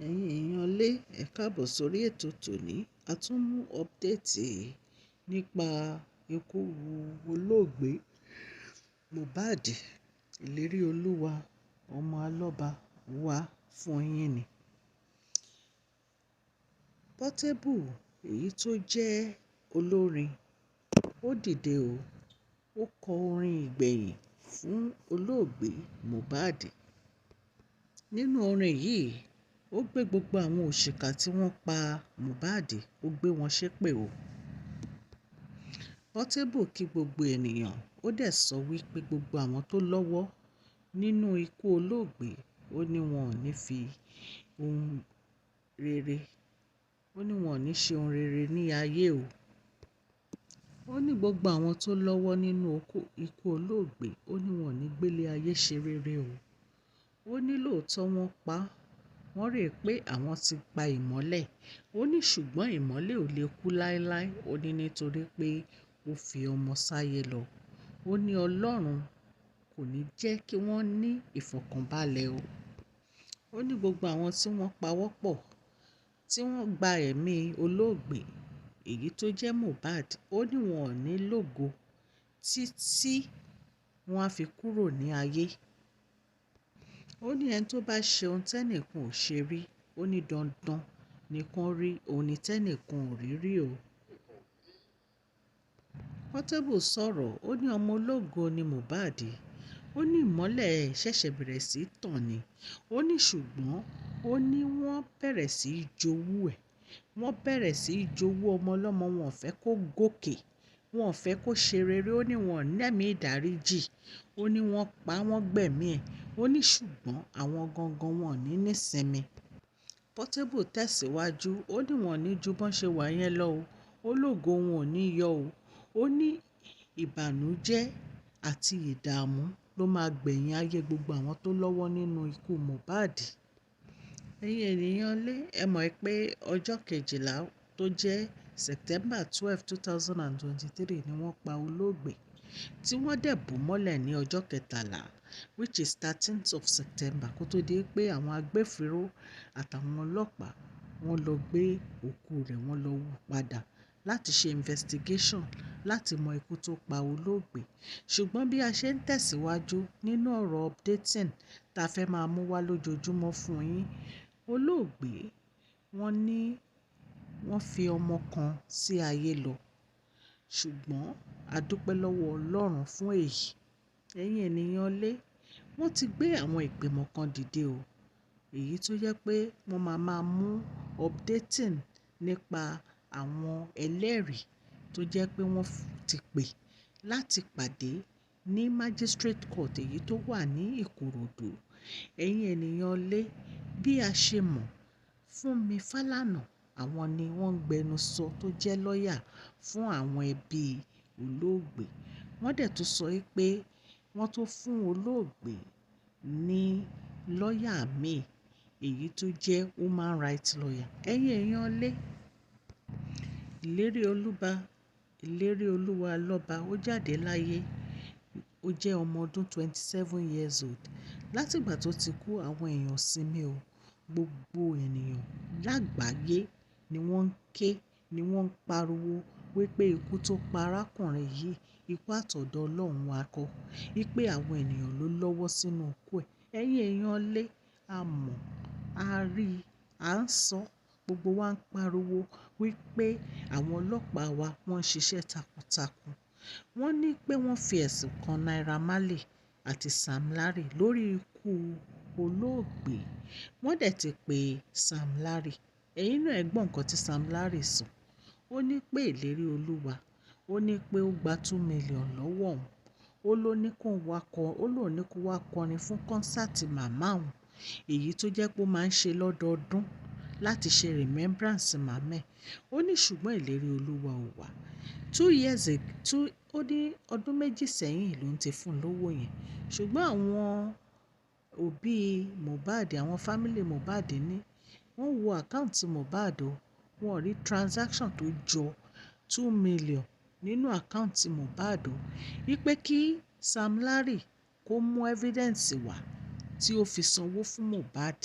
Ẹ̀yin èèyàn lé, ẹ káàbọ̀ sórí ètò tòní. A tún mú update nípa ikú olóògbé Mohbad, ìlérí Olúwa, ọmọ alọ́ba wá fún yín ni. Portable, èyí tó jẹ́ olórin, ó dìde o. Ó kọ orin ìgbẹ̀yìn fún olóògbé Mohbad. Nínú orin yìí, ó gbé gbogbo àwọn òṣìkà tí wọ́n pa Mohbad, ó gbé wọn ṣépè o. Portable kí gbogbo ènìyàn, ó dẹ̀ sọ wípé gbogbo àwọn tó lọ́wọ́ nínú ikú olóògbé, ó ní wọn ò ní fi ohun rere, ó ní wọn ò ní ṣe ohun rere ní ayé o. Ó ní gbogbo àwọn tó lọ́wọ́ nínú ikú olóògbé, ó ní wọn ò ní gbé ilé ayé ṣe rere o. Ó ní lóòótọ́ wọ́n pa, wọ́n rí pé àwọn ti pa ìmọ́lẹ̀. Ó ní ṣùgbọ́n ìmọ́lẹ̀ ò lè kú láéláé. Ó ní nítorí pé ó fi ọmọ sáyé lọ. Ó ní Ọlọ́run kò ní jẹ́ kí wọ́n ní ìfọ̀kànbalẹ̀ o. Ó ní gbogbo àwọn tí wọ́n pawọ́pọ̀, tí wọ́n gba ẹ̀mí olóògbé, èyí tó jẹ́ Mohbad, ó ní wọn ò ní lógo títí wọ́n á fi kúrò ní ayé. Ó ní ẹni tó bá ṣe ohun tẹ́nìkan ò ṣe rí, ó ní dandan ni kó rí ohun tẹ́nìkan ò rí rí o. Portable sọ̀rọ̀, ó ní ọmọ ológo ni Mohbad. Ó ní ìmọ́lẹ̀ ṣẹ̀ṣẹ̀ bẹ̀rẹ̀ sí í tàn ni. Ó ní ṣùgbọ́n ó ní wọ́n bẹ̀rẹ̀ sí í jowú ẹ̀. Wọ́n bẹ̀rẹ̀ sí í jowú ọmọ ọlọ́mọ, wọn ò fẹ́ kó gòkè, wọn ò fẹ́ kó ṣe rere. Ó ní wọn ò ní ẹ̀mí ìdáríjì. Ó ní wọ́n pa, wọ́n gbẹ̀mí ẹ̀. Ó ní ṣùgbọ́n àwọn gangan wọn ò ní nísinmi. Portable tẹ̀síwájú, ó ní wọn ò ní ju bọ́n ṣe wà yẹn lọ o. Ó lógo wọn ò ní yọ o. Ó ní ìbànújẹ́ àti ìdààmú ló máa gbẹ̀yìn ayé gbogbo àwọn tó lọ́wọ́ nínú ikú Mohbad. Ẹ̀yin ènìyàn lé, ẹ mọ̀ pé ọjọ́ kejìlá tó jẹ́ September 12, 2023 ni wọ́n pa olóògbé, tí wọ́n dẹ̀ bò mọ́lẹ̀ ní ọjọ́ kẹtàlá, which is 13th of September, kó tó di pé àwọn agbófinró àtàwọn ọlọ́pàá wọ́n lọ gbé òkú rẹ̀, wọ́n lọ wú padà láti ṣe investigation láti mọ ikú tó pa olóògbé. Ṣùgbọ́n bí a ṣe ń tẹ̀síwájú nínú ọ̀rọ̀ updating ta fẹ́ máa mú wá lójoojúmọ́ fún yín, olóògbé wọ́n ní wọ́n fi ọmọ kan sí ayé lọ. Ṣùgbọ́n a dúpẹ́ lọ́wọ́ Ọlọ́run fún èyí. Ẹ̀yin ènìyàn lé, wọ́n ti gbé àwọn ìgbìmọ̀ kan dìde o. Èyí tó jẹ́ pé wọ́n máa máa mú updating nípa àwọn ẹlẹ́rìí tó jẹ́ pé wọ́n ti pè láti pàdé ní Magistrate Court èyí tó wà ní Ìkòròdú. Ẹ̀yin ènìyàn lé, bí a ṣe mọ̀, Fúnmi Fálànà, àwọn ni wọ́n ń gbẹnu sọ tó jẹ́ lawyer fún àwọn ẹbí olóògbé. Wọ́n dẹ̀ tún sọ pé wọ́n tó fún olóògbé ní lawyer míì, èyí tó jẹ́ human rights lawyer. Ẹ̀yin èèyàn lé, ìlérí Olúba, ìlérí Olúwa lọ́ba, ó jáde láyé. Ó jẹ́ ọmọ ọdún 27 years old. Láti ìgbà tó ti kú, àwọn èèyàn sinmi o. Gbogbo ènìyàn lágbàáyé ni wọ́n ń ké, ni wọ́n ń pariwo wípé ikú tó pa arákùnrin yìí, ikú àtọ̀dọ̀ Ọlọ́run wa kọ́. Wípé àwọn ènìyàn ló lọ́wọ́ sínú ikú ẹ̀. Ẹ̀yin èèyàn lé, a mọ̀, a rí, a ń sọ, gbogbo wa ń pariwo wípé àwọn ọlọ́pàá wa wọ́n ń ṣiṣẹ́ takuntakun. Wọ́n ní pé wọ́n fi ẹ̀sùn kan Naira Marley àti Sam Larry lórí ikú olóògbé. Wọ́n dẹ̀ ti pe Sam Larry. Ẹ̀yin náà ẹ gbọ́ nǹkan tí Sam Larry sọ. Ó ní pé ìlérí Olúwa, ó ní pé ó gba 2 million lọ́wọ́ òun. Ó ló ní kó wá kọ, ó ló ní kó wá kọrin fún concert màmá òun, èyí tó jẹ́ pé ó máa ń ṣe lọ́dọọdún láti ṣe remembrance màmá ẹ̀. Ó ní ṣùgbọ́n ìlérí Olúwa ò wá. 2 years ago, two, ó ní ọdún méjì sẹ́yìn ló ń ti fún un lówó yẹn. Ṣùgbọ́n àwọn òbí Mohbad, àwọn family Mohbad ní wọ́n wo account Mohbad o, wọ́n ò rí transaction tó jọ 2 million nínú account Mohbad o. Wípé kí Sam Larry kó mú evidence wá tí ó fi sanwó fún Mohbad.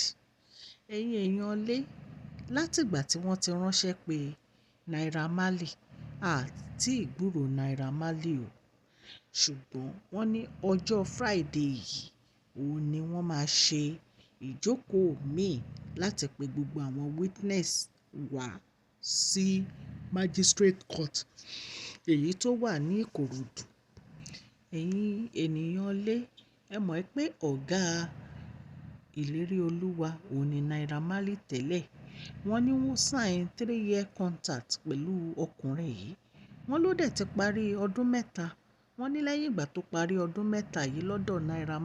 Ẹ̀yin èèyàn lé, látìgbà tí wọ́n ti ránṣẹ́ pé Naira Marley, a tí gbúrò Naira Marley o. Ṣùgbọ́n wọ́n ní ọjọ́ Friday yìí, òun ni wọ́n máa ṣe ìjókòó míì láti pe gbogbo àwọn witness wá sí magistrate court èyí tó wà ní Ìkòròdú. Ẹ̀yin ènìyàn lé, ẹ mọ̀ pé ọ̀gá ìlérí Olúwa òun ni Naira Marley tẹ́lẹ̀. Wọ́n ní wọ́n sign 3-year contract pẹ̀lú ọkùnrin yìí. Wọ́n ló dẹ̀ ti parí ọdún 3. Wọ́n ní lẹ́yìn ìgbà tó parí ọdún 3 yìí lọ́dọ̀ Naira.